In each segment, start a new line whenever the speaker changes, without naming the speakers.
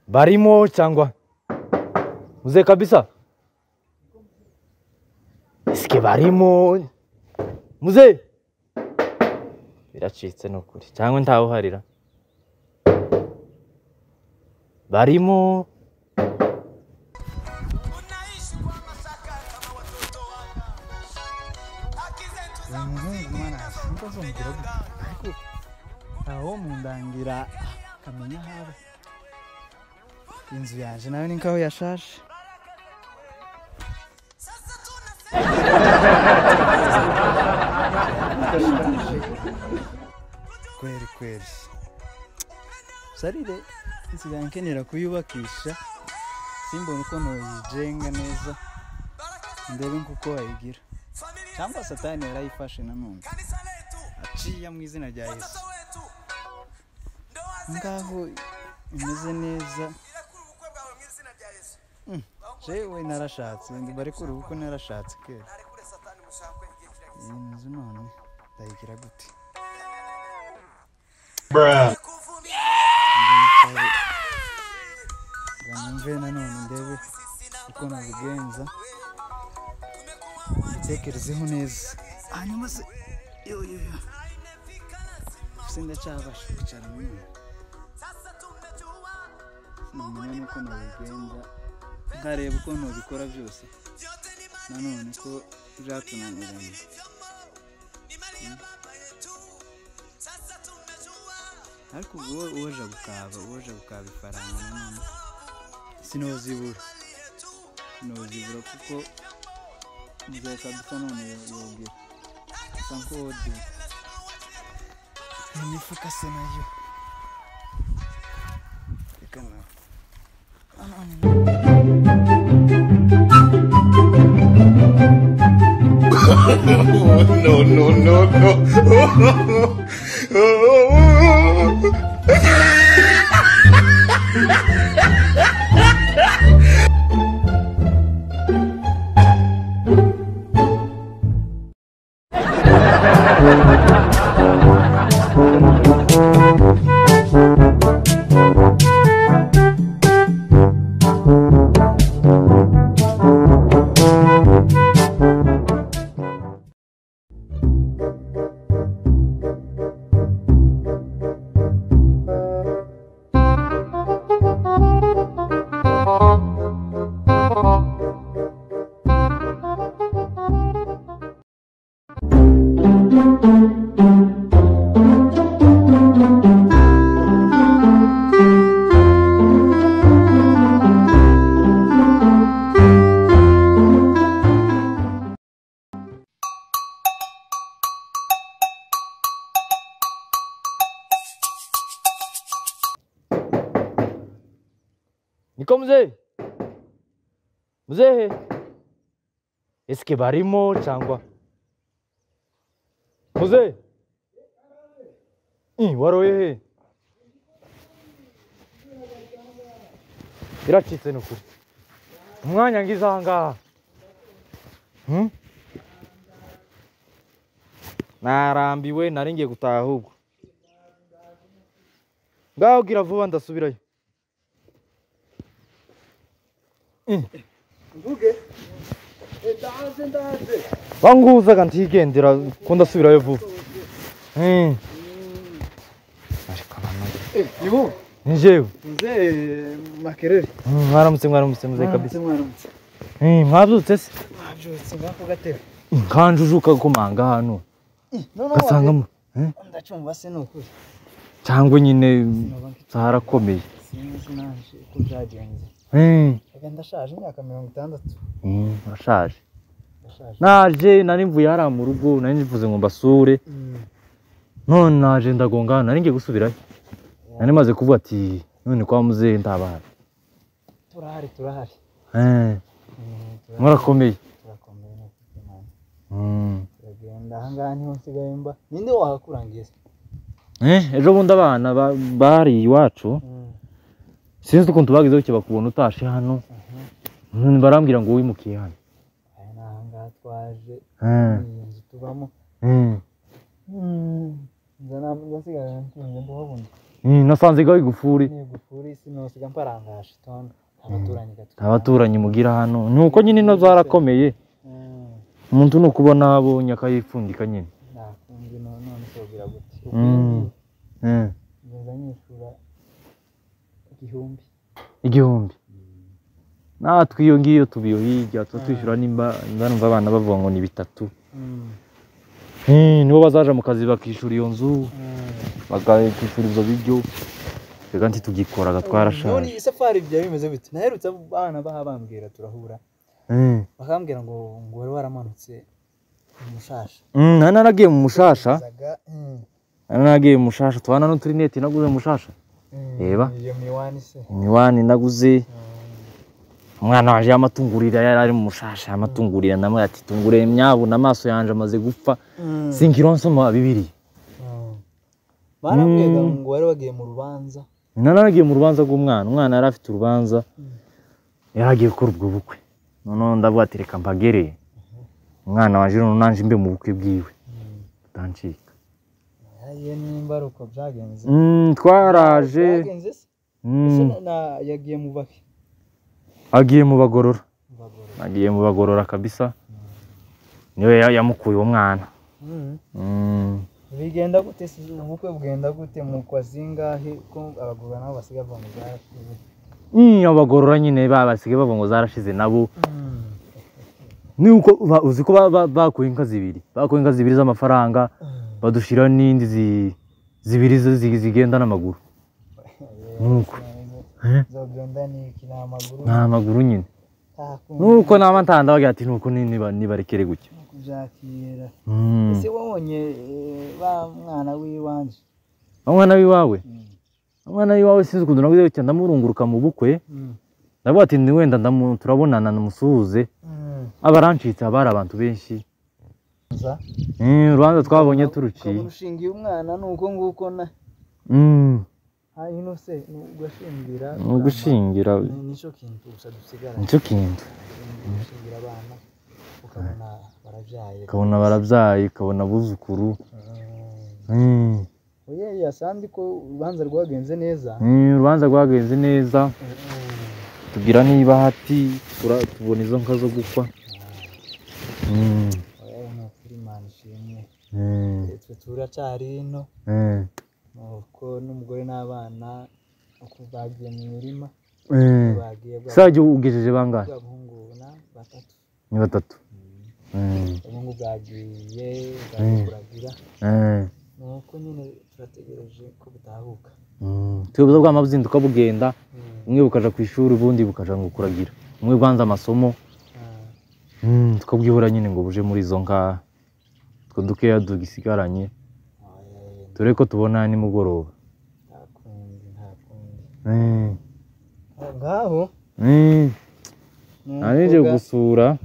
Barimo cyangwa muze kabisa. Eske barimo muze. Biracitse nukuri cyangwa ntawuharira. Barimo
aho mundangira kamenya habe inzu yanje nayo ninkaho yashaje. Kweri kweri sarire nsigaye nkenera kuyubakisha simbona uko noyijenga neza ndebe nkuko wayigira cyangwa satani yarayifashe nanone aciye mu izina rya Yesu. Ngaho imeze neza. Jewe narashatse barekure uko narashatse kera. Inzu none ndayigira gute?
Bruh.
Ngamve nanone ndebe uko nabigenza. Mbitekerezeho neza. Hanyuma se yo yo yo. Sindacabasha kwicara none. Sinamenya uko nabigenza. Nkareba uko nabikora byose. Nanone ko byatunaniranye. Ariko ubwo uwaje gukaba ifaranga nanone sinozibura kuko mzee kabisa none yogira sankodi imifuka se nayo ikana.
No, no, no, no.
Niko mzee. Mzee. Eske barimo cyangwa mzee. Waroye he? Biracitse nukuri. Umwanya ngize aha ngaha. Narambiwe nari ngiye gutaha ahubwo. Ngaho gira vuba ndasubirayo.
Mvuge ndaze ndaze
banguzaga ntigendera ko ndasubirayo vuba. Ariko nanone
nibo
ni jewe
mzee Makerere.
Mwaramutse mwaramutse mzee kabisa.
Mwaramutse.
Mwabyutse se?
Mwabyutse ngako gatebe.
Nkanjujuka komanga hano. Gasangamo.
Ndacumva se nukuri.
Cyangwa nyine harakomeye.
Sinzi nanje uko byagenze. Ega ndashaje imyaka 60.
Urashaje. Naje nari mvuye hariya mu rugo nari mvuze ngo mbasure. None naje ndagonga nari ngiye gusubirayo. Nari maze kuvuga ati none kwa muzehe ndabana.
Turahari turahari.
Murakomeye.
Turakomeye n'Imana. Turagenda aha ngaha niho nsigaye mba. Ninde wahakurangiye se?
Ejo bundi abana bari iwacu. Sinzi ukuntu bagize cyo bakubona utashe hano. Barambwira ngo wimukiye hano.
Aya ni aha ngaha twaje. Inzu tubamo. Nzana nsigaye ntinze ndahabona.
Nasanze gaho igufuri.
Ni igufuri Ukuri sinosiga mparangasha tona abaturanyi gato.
Abaturanyi mugira hano nuko nyine ino zarakomeye. Umuntu nukubona abonye akayipfundika nyine.
Nakundi none sogira gute. Nza nyishura 1000.
1000. Natwe iyo ngiyo tubiyo hirya twishyura nimba numva abana bavuga ngo ni 3. Nibo bazaja mu kazi bakishura iyo nzu. Bakishura ibyo biryo. Reka ntitugikoraga twarashaje.
None isafari bya bimeze bite? Naherutse abana bahabambwira turahura. Bakambwira ngo wari waramanutse mu Mushasha.
Naragiye mu Mushasha. Naragiye mu Mushasha twana no turinete naguze mu Mushasha. Reba.
Iyo miwani se.
Miwani naguze. Umwana waje yamatungurira yari ari mu Mushasha yamatungurira namwe ati tungure imyabu n'amaso yanje amaze gupfa. Sinkironsoma bibiri.
Barambwira ngo wari wagiye mu rubanza.
Naragiye mu rubanza rw'umwana, umwana yari afite urubanza. Yaragiye gukora ubwo bukwe. None ndavuga ati reka mpagere. Umwana waje none nanje mbe mu bukwe bwiwe. Utancika.
Aye nimba aruko byagenze.
Twaraje.
Byagenze se? Na yagiye mu baki.
Agiye mu bagorora. Agiye mu bagorora kabisa. Niwe yamukuye uwo mwana.
Bigenda gute se ubukwe bugenda gute mu kwa zingahe ko abagorora nabo basiga bavuga ngo zarashize?
Abagorora nyine babasigaye bavuga ngo zarashize nabo. Nuko uzi ko bakuye inka zibiri. Bakuye inka zibiri z'amafaranga badushira n'indi zibiri zigenda n'amaguru. Nuko
zogenda n'iki n'amaguru.
N'amaguru nyine. Nuko nama ntanda bagira ati nuko nibarekere gutyo.
Kubyakira. Ese wabonye ba mwana w'iwanje?
Umwana w'iwawe? Umwana w'iwawe sinzi ukuntu naguze cyane ndamurunguruka mu bukwe. Ndavuga ati ni wenda turabonana namusuhuze. Abarancitse abari abantu benshi. Urubanza twabonye turuciye.
Ushingiye umwana nuko nguko na. Hino se ugashingira.
Ugushingira.
Nico kintu gusa dusigara.
Nico kintu.
Gushingira abana ukabona barabyaye.
Ukabona barabyaye, ukabona abuzukuru.
Oya yasandi ko urubanza rwagenze neza.
Urubanza rwagenze neza. Tugira niba hati tubona izo nka zo gukwa.
Oya no kuri Imana ishimwe. Twe turacari ino. Nuko n'umugore n'abana uko bagiye mu mirima. Bagiye.
Saje ugejeje bangahe?
Abahungu na batatu.
Ni batatu.
Abahungu bagiye kuragira. Nuko nyine turategereje ko butahuka.
Twebwe bwa mabuzinduka bugenda umwe bukaja ku ishuri ubundi bukaja ngo kuragira. Umwe bwanza amasomo. Tukabwihora nyine ngo buje muri izo nka two dukeya dugisigaranye. Dore ko tubona ni mugoroba.
Ntakundi. Ngaho.
Anije gusura.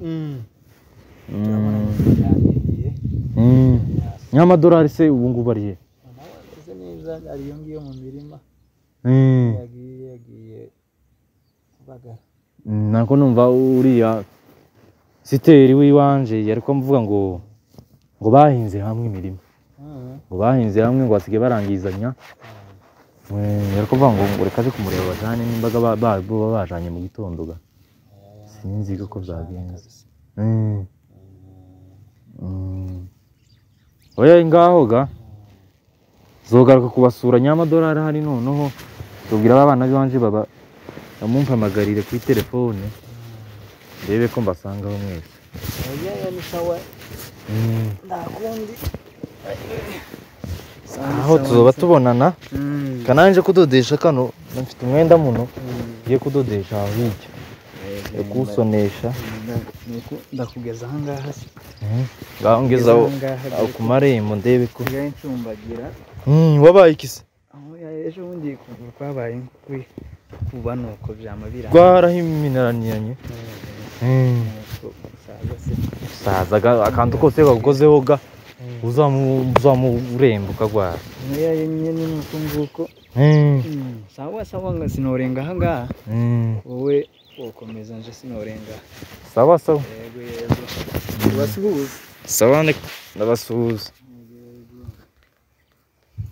Nyamadorari se ubu ngubu ari he?
Nawe neza ari yo ngiyo mu mirima. Yagiye kubagara.
Nako numva uriya siteri w'iwanje yari ko mvuga ngo bahinze hamwe imirima. Ngo bahinze hamwe ngo basige barangizanya. Yari kuvuga ngo reka aje kumureba bajane n'imbaga baba bajanye mu gitondo ga. Sinzi ko byagenze. Oya ngaho ga. Zogaruka kubasura nyamadorari hari noneho tubwira abana b'iwanje baba bamumpamagarire kuri telefone. Ndebe ko mbasangaho mwese.
Oya ni sawa. Ndakundi.
Aho tuzoba tubonana. Kananje kudodesha kano mfite umwenda muno ngiye kudodesha hirya. Kusonesha.
Ndakugeza aha ngaha se.
Ngaho ngezaho ku marembo ndebe ko
ncumbagira.
Wabaye iki se?
Aho ejo bundi kuguru kwabaye kuba nuko byamabira.
Rwarahiminaniranye. Saza akantu kose kagukozeho ga. Uzamu uremba ukagwara.
Oya nyine nuko nguko. Sawa sawa nga sinorenga aha ngaha. Wowe wokomeza nje sinorenga.
Sawa sawa.
Yego yego. Ubasuhuze.
Sawa ndabasuhuza.